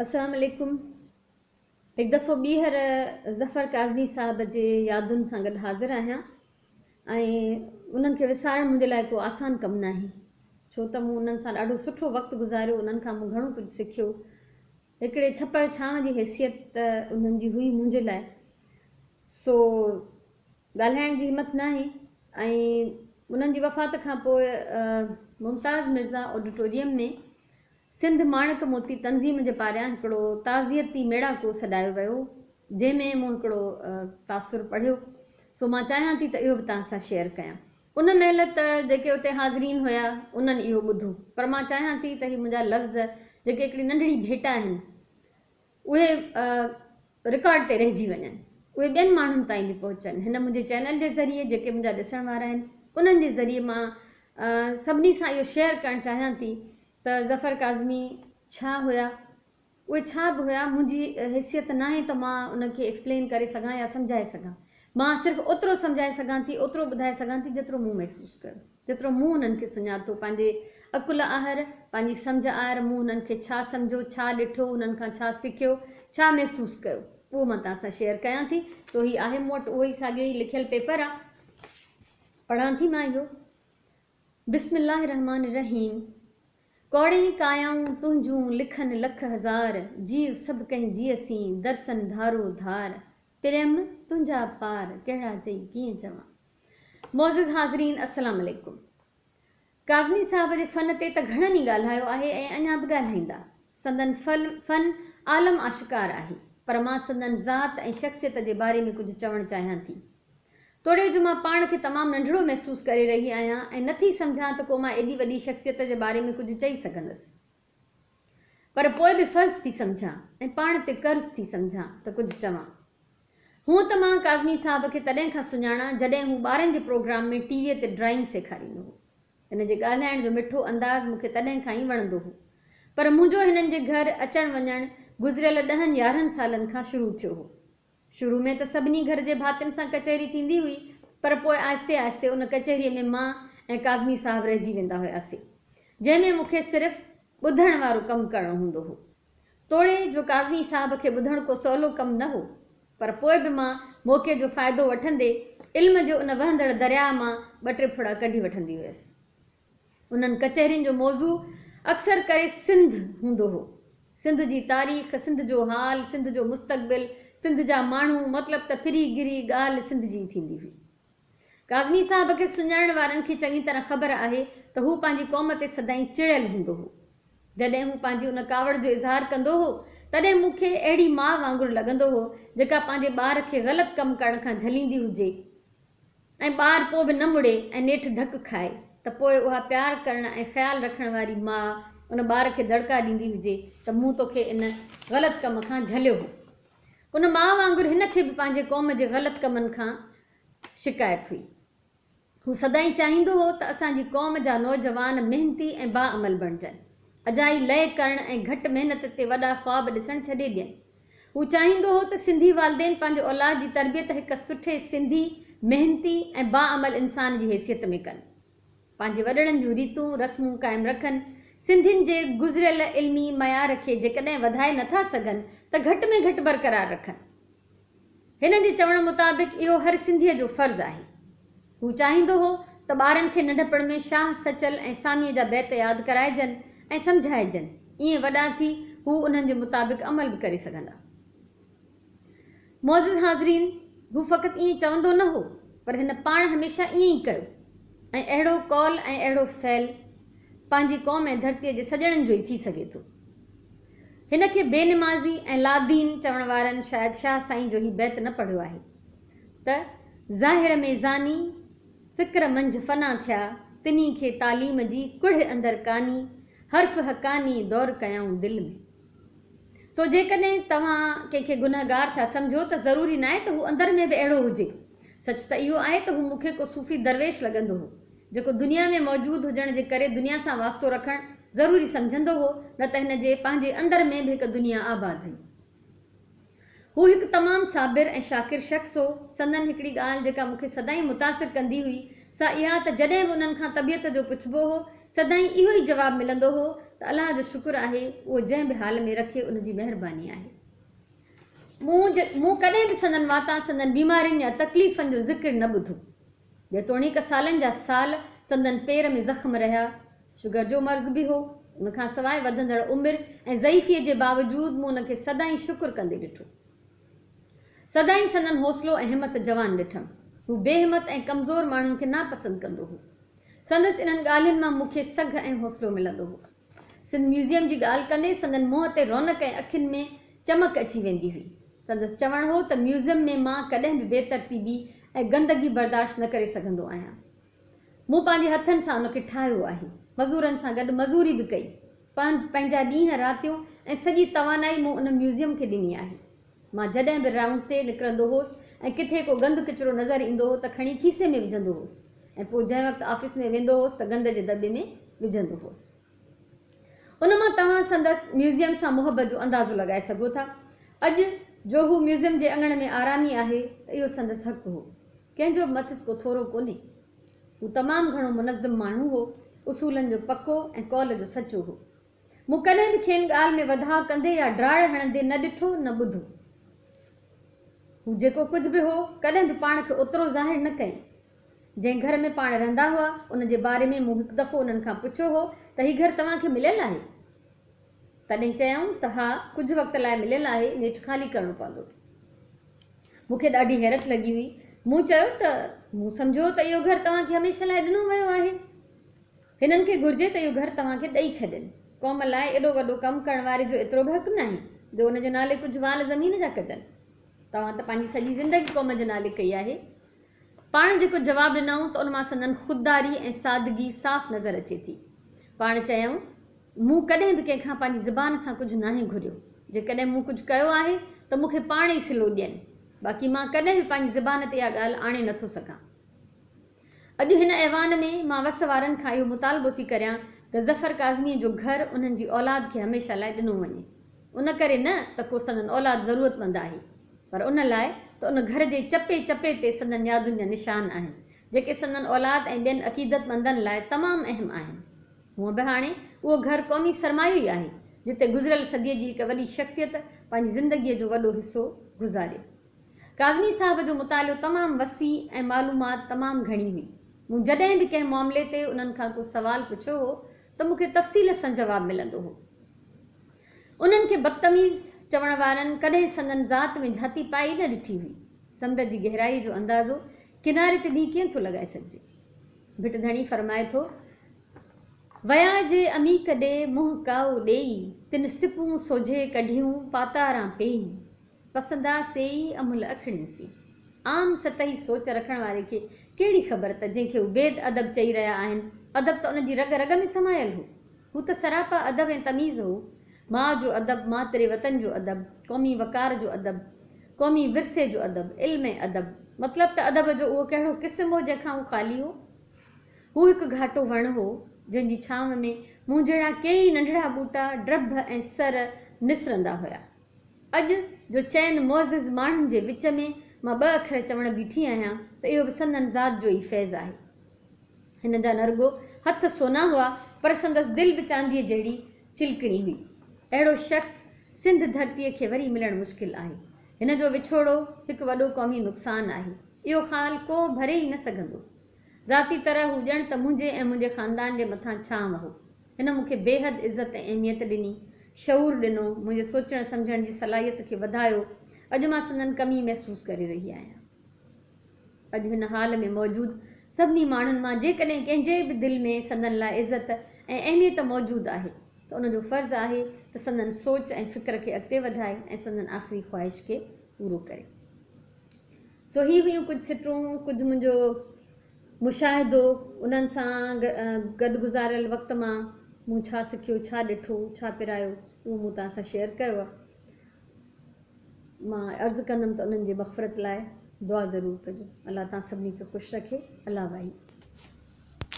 السلام عليڪم هڪ دفعو ٻيهر ظفر ڪاظمي صاحب جي يادن سان گڏ حاضر آهيان ۽ انهن کي وسارڻ منهنجي لاء ڪو آسان ڪم ناهي ڇو ته مون انهن سان ڏاڍو سٺو وقت گذاريو انهن کان مون گهڻو ڪجهه سکيو هڪڙي ڇپر ڇانو جي حيثيت انهن جي هئي منهنجي لاء سو ڳالهائڻ جي همت ناهي ۽ انهن جي وفات کان پوء ممتاز مرزا آڊيٽوريم ۾ سنڌ ماڻڪ موتي تنظيم جي پاريان هڪڙو تعزيتي ميڙاڪو سڏايو ويو، جنهن ۾ مون هڪڙو تاثر پڙهيو، سو مان چاهيان ٿي ته اهو به توهان سان شيئر ڪيان. ان مهل ته جيڪي اتي حاضرين هيا، انهن اهو ٻڌو، پر مان چاهيان ٿي ته هي منهنجا لفظ جيڪي هڪڙي ننڍڙي ڀيٽ آهن، اهي رڪارڊ تي رهجي وڃن، اهي ٻين ماڻهن تائين به پهچن. هن منهنجي چينل جي ذريعي جيڪي منهنجا ڏسڻ وارا آهن، انهن جي ذريعي مان سڀني سان اهو شيئر ڪرڻ چاهيان ٿي ته ظفر ڪاظمي ڇا هيا؟ اهي ڇا به هيا، منهنجي حيثيت ناهي ته مان ان کي ايڪسپلين ڪري سگهان يا سمجهائي سگهان. مان صرف اوترو سمجهائي سگهان ٿي، اوترو ٻڌائي سگهان ٿي جيترو مون محسوس ڪيو، جيترو مون انهن کي سڃاتو، پنهنجي عقل آهر، پنهنجي سمجهه آهر مون انهن کي ڇا سمجهيو، ڇا ڏٺو، انهن کان ڇا سکيو، ڇا محسوس ڪيو، اهو مان توهان سان شيئر ڪيان ٿي. سو هي آهي مون وٽ اهو ئي ساڳيو ئي لکيل پيپر آ. پڙهان ٿي مان اهو. بسم الله الرحمٰن الرحيم ڪوڙين ڪايائون تنهنجون لکن لک هزار جيو سڀ ڪنهن جيء سين درسن ڌارو ڌار پريم تنهنجا پار ڪهڙا چئي ڪيئن چوان معزز حاضرين السلام عليڪم ڪاظمي صاحب جي فن تي ته گهڻن ئي ڳالهايو آهي ۽ اڃا به ڳالهائيندا سندن فن عالم آشڪار آهي، پر مان سندن ذات ۽ شخصيت جي باري ۾ ڪجهه چوڻ چاهيان ٿي. توڙي جو مان پاڻ کي تمام ننڍڙو محسوس ڪري رهي آهيان ۽ نه ٿي سمجهان ته ڪو مان ايڏي وڏي شخصيت جي باري ۾ ڪجهه چئي سگهندس. پر پوء به فرض ٿي سمجهان ۽ پاڻ تي قرض ٿي سمجهان ته ڪجهه چوان. هونء ته مان ڪاظمي صاحب کي تڏهن کان سڃاڻان جڏهن هو ٻارن جي پروگرام ۾ ٽي ويء تي ڊرائنگ سيکاريندو هو. هن جي ڳالهائڻ جو مٺو انداز مون کي تڏهن کان ئي وڻندو هو. پر منهنجو هنن جي گهر اچڻ وڃڻ گذريل ڏهن يارهن سالن کان شروع ٿيو هو. شروع ۾ ته سڀني گهر جي ڀاتين سان ڪچهري ٿيندي هئي، پر پوء آهستي آهستي ان ڪچهريء ۾ مان ۽ ڪاظمي صاحب رهجي ويندا هياسين، جنهن ۾ مون کي صرف ٻڌڻ وارو ڪم ڪرڻو هوندو هو. توڙي جو ڪاظمي صاحب کي ٻڌڻ ڪو سولو ڪم نه هو، پر پوء به مان موقعي جو فائدو وٺندي علم جي ان وهندڙ درياء مان ٻه ٽي ڦڙا ڪڍي وٺندي هيس. انهن ڪچهرين جو موضوع اڪثر ڪري سنڌ هوندو هو. سنڌ جي تاريخ، سنڌ جو حال، سنڌ جو مستقبل، سنڌ جا ماڻهو، مطلب ته ڦري گهري ڳالهه سنڌ جي ئي ٿيندي هئي. ڪاظمي صاحب کي سڃاڻڻ وارن کي چڱي طرح خبر آهي ته هو پنهنجي قوم تي سدائين چڙيل هوندو هو. جڏهن هو پنهنجي ان ڪاوڙ جو اظهار ڪندو هو، تڏهن مون کي اهڙي ماء وانگر لڳندو هو، جيڪا پنهنجي ٻار کي غلط ڪم ڪرڻ کان جهليندي هجي ۽ ٻار پوء به نه مڙي ۽ نيٺ ڌڪ کائي ته پوء اها پيار ڪرڻ ۽ خيال رکڻ واري ماء ان ٻار کي دڙڪا ڏيندي هجي ته مون توکي ان غلط ڪم کان جهليو هو. ان ماء وانگر هن کي به پنهنجي قوم جي غلط ڪمن کان شڪايت هئي. هو سدائين چاهيندو هو ته اسان جي قوم جا نوجوان محنتي ۽ باعمل بڻجن. اجائي لئه ڪرڻ ۽ گهٽ محنت تي وڏا خواب ڏسڻ ڇڏي ڏين. هو چاهيندو هو ته سنڌي والدين پنهنجي اولاد جي تربيت هڪ سٺي سنڌي، محنتي ۽ باعمل انسان جي حيثيت ۾ ڪن. پنهنجي وڏڙن جون ريتون رسمون قائم رکن، سنڌين جي گذريل علمي معيار کي جيڪڏهن وڌائي نٿا سگهن ته گهٽ ۾ گهٽ برقرار رکن. هن جي چوڻ مطابق اهو هر سنڌيء جو فرض آهي. هو چاهيندو هو ته ٻارن کي ننڍپڻ ۾ شاهه، سچل ۽ ساميء جا بيت ياد ڪرائجن ۽ سمجهائجن، ائين وڏا ٿي هو انهن جي مطابق عمل به ڪري سگهندا. معزز حاضرين! هو فقط ائين چوندو نه هو، پر هن پاڻ هميشه ائين ئي ڪيو ۽ اهڙو قول ۽ اهڙو فعل پنهنجي قوم ۽ ڌرتيء جي سڄڻن جو ئي ٿي سگهي ٿو. هن کي بي نمازي ۽ لادين چوڻ وارن شايد شاهه سائين جو هي بيت نه پڙهيو آهي ته، ظاهر ۾ زاني، فڪر منجهه فنا ٿيا، تنهي کي تعليم جي ڪڙهه اندر ڪاني، حرف حقاني دور ڪيائون دل ۾. سو جيڪڏهن توهان ڪنهن کي گنهگار ٿا سمجهو ته ضروري ناهي ته هو اندر ۾ به اهڙو هجي. سچ ته اهو آهي ته هو مون کي ڪو صوفي درويش لڳندو هو، جيڪو دنيا ۾ موجود هجڻ جي ڪري دنيا سان واسطو رکڻ ضروري سمجهندو هو، نه ته هن جي پنهنجي اندر ۾ به هڪ دنيا آباد هئي. هو هڪ تمام صابر ۽ شاڪر شخص هو. سندن هڪڙي ڳالهه جيڪا مون کي سدائين متاثر ڪندي هئي، سا اها ته جڏهن به انهن کان طبيعت جو پڇبو هو، سدائين اهو ئي جواب ملندو هو ته الله جو شڪر آهي اهو جنهن به حال ۾ رکي ان جي مهرباني آهي. مون مون ڪڏهن به سندن واتان سندن بيمارين يا تڪليفن جو ذڪر نه ٻڌو. جيتوڻيڪ سالن جا سال سندن پير ۾ زخم رهيا، شگر جو مرض به هو، ان کان سواء وڌندڙ عمر ۽ ضعيفيء جي باوجود مون ان کي سدائين شڪر ڪندي ڏٺو. سدائين سندن حوصلو ۽ همت جوان ڏٺم. هو بي همت ۽ ڪمزور ماڻهن کي ناپسند ڪندو هو. سندس انهن ڳالهين مان مون کي سگهه ۽ حوصلو ملندو هو. سنڌ ميوزيم جي ڳالهه ڪندي سندن منهن تي رونق ۽ اکين ۾ چمڪ اچي ويندي هئي. سندس چوڻ هو ته ميوزيم ۾ مان ڪڏهن به بي ترتيبي ۽ گندگي برداشت نه ڪري سگهندو آهيان. مون پنهنجي هٿن سان ان کي ٺاهيو آهي. مزورن سان گڏ مزوري به ڪئي. پنهنجا ڏينهن راتيون ۽ سڄي توانائي مون ان ميوزيم کي ڏني آهي. مان جڏهن به رائونڊ تي نڪرندو هوس ۽ ڪٿي ڪو گند ڪچرو نظر ايندو هو ته کڻي کيسي ۾ وجهندو هوس ۽ پوء جنهن وقت آفيس ۾ ويندو هوس ته گند جي دٻي ۾ وجهندو هوس. ان مان توهان سندس ميوزيم سان محبت جو اندازو لڳائي سگهو ٿا. اڄ جو هو ميوزيم جي اڱڻ ۾ آرامي آهي ته اهو سندس حق هو. ڪنهن جو به مٿس ڪو ٿورو ڪونهي. هو تمام گهڻو منظم ماڻهو هو، اصولن جو پڪو ۽ قول جو سچو هو. مون ڪڏهن به کين ڳالهه ۾ وڌاء ڪندي يا ڊاڙ هڻندي نه ڏٺو نه ٻڌو. هو جيڪو ڪجهه به هو، ڪڏهن به پاڻ کي اوترو ظاهر نه ڪيائين. جنهن گهر ۾ پاڻ رهندا هئا، ان جي باري ۾ مون هڪ دفعو انهن کان پڇيو هو ته هي گهر توهان کي مليل آهي؟ تڏهن چيائون ته ها، ڪجهه وقت لاء مليل آهي، نيٺ خالي ڪرڻو پوندو. مون کي ڏاڍي حيرت لڳي هئي. مون چيو ته مون سمجهيو ته اهو گهر توهان کي هميشه لاء ڏنو ويو آهي. هنن کي گهرجي ته اهو گهر توهان کي ڏئي ڇڏين. قوم لاء ايڏو وڏو ڪم ڪرڻ واري جو ايترو به حق ناهي، جو ان جي نالي ڪجهه وال زمين جا ڪجن. توهان ته پنهنجي سڄي زندگي قوم جي نالي ڪئي آهي. پاڻ جيڪو جواب ڏنائون ته ان مان سندن خودداري ۽ سادگي صاف نظر اچي ٿي. پاڻ چيائون، مون ڪڏهن به ڪنهن کان پنهنجي زبان سان ڪجهه ناهي گهريو. جيڪڏهن مون ڪجهه ڪيو آهي ته مون کي پاڻ ئي صلو ڏين. باقي مان ڪڏهن به پنهنجي زبان تي اها ڳالهه آڻي نٿو سگهان. اڄ هن ايوان ۾ مان وس وارن کان اهو مطالبو ٿي ڪريان ته ظفر ڪاظميء جو گهر انهن جي اولاد کي هميشه لاء ڏنو وڃي. ان ڪري نه ته ڪو سندن اولاد ضرورتمند آهي، پر ان لاء ته ان گهر جي چپي چپي تي سندن يادن جا نشان آهن، جيڪي سندن اولاد ۽ ٻين عقيدتمندن لاء تمام اهم آهن. هونء به هاڻي اهو گهر قومي سرمايو ئي آهي، جتي گذريل صديء جي هڪ وڏي شخصيت پنهنجي زندگيء جو وڏو حصو گذاريو. ڪاظمي صاحب جو مطالعو تمام وسيع ۽ معلومات تمام گهڻي هئي. مون جڏهن به ڪنهن معاملي تي انهن کان ڪو سوال پڇيو هو ته مون کي تفصيل سان جواب ملندو هو. انهن کي بدتميز چوڻ وارن ڪڏهن سندن ذات ۾ جهاتي پائي ئي نه ڏٺي هئي. سمنڊ جي گهرائيء جو اندازو ڪناري تي بيهي ڪيئن ٿو لڳائي سگهجي؟ ڀٽ ڌڻي فرمائي ٿو، ويا جي عميق ڏي منهن ڪائو ڏيئي، تن سپون سوجهي ڪڍيون پاتاران پيئي. پسندا سي ئي املهه اکڙين سين. عام سطحي سوچ رکڻ واري کي ڪهڙي خبر ته جنهن کي هو بيد ادب چئي رهيا آهن، ادب ته ان جي رڳ رڳ ۾ سمايل هو. هو ته سراپا ادب ۽ تميز هو. ماء جو ادب، ماتري وطن جو ادب، قومي وقار جو ادب، قومي ورثي جو ادب، علم ۽ ادب. مطلب ته ادب جو اهو ڪهڙو قسم هو جنهن کان هو خالي هو؟ هو هڪ گهاٽو وڻ هو، جنهن جي ڇانو ۾ مون جهڙا ڪيئي ننڍڙا ٻوٽا، ڊڀ ۽ سر نسرندا هيا. اڄ جو چئن معزز ماڻهن جي وچ ۾ مان ٻه اکر چوڻ بيٺي آهيان ته اهو به سندن ذات جو ئي فيض آهي. هن جا نه رڳو هٿ سونا هئا پر سندس دل به چانديء جهڙي چلڪڻي هئي. اهڙو شخص سنڌ ڌرتيء کي وري ملڻ مشڪل آهي. هن جو وڇوڙو هڪ وڏو قومي نقصان آهي. اهو خال ڪو ڀري ئي نه سگهندو. ذاتي طرح هو ڄڻ ته منهنجي ۽ منهنجي خاندان جي مٿان ڇانو هو. هن مون کي بيحد عزت ۽ اهميت ڏني، شعور ڏنو، منهنجي سوچڻ سمجهڻ جي صلاحيت کي وڌايو، اڄ مان سندن ڪمي محسوس ڪري رهي آهيان. اڄ هن هال ۾ موجود سڀني ماڻهن مان جيڪڏهن ڪنهن جي به دل ۾ سندن لاء عزت ۽ اهميت موجود آهي ته ان جو فرض آهي ته سندن سوچ ۽ فڪر کي اڳتي وڌائي ۽ سندن آخري خواهش کي پورو ڪري. سو هي هيون ڪجهه سٽون، ڪجهه منهنجو مشاهدو، انهن سان گڏ گذاريل وقت مان مون ڇا سکيو، ڇا ڏٺو، ڇا پرايو، اهو مون توهان سان شيئر ڪيو آهي. مان عرض ڪندم ته انهن جي مغفرت لاء دعا ضرور ڪجو. الله توهان سڀني کي خوش رکي. الله واهي.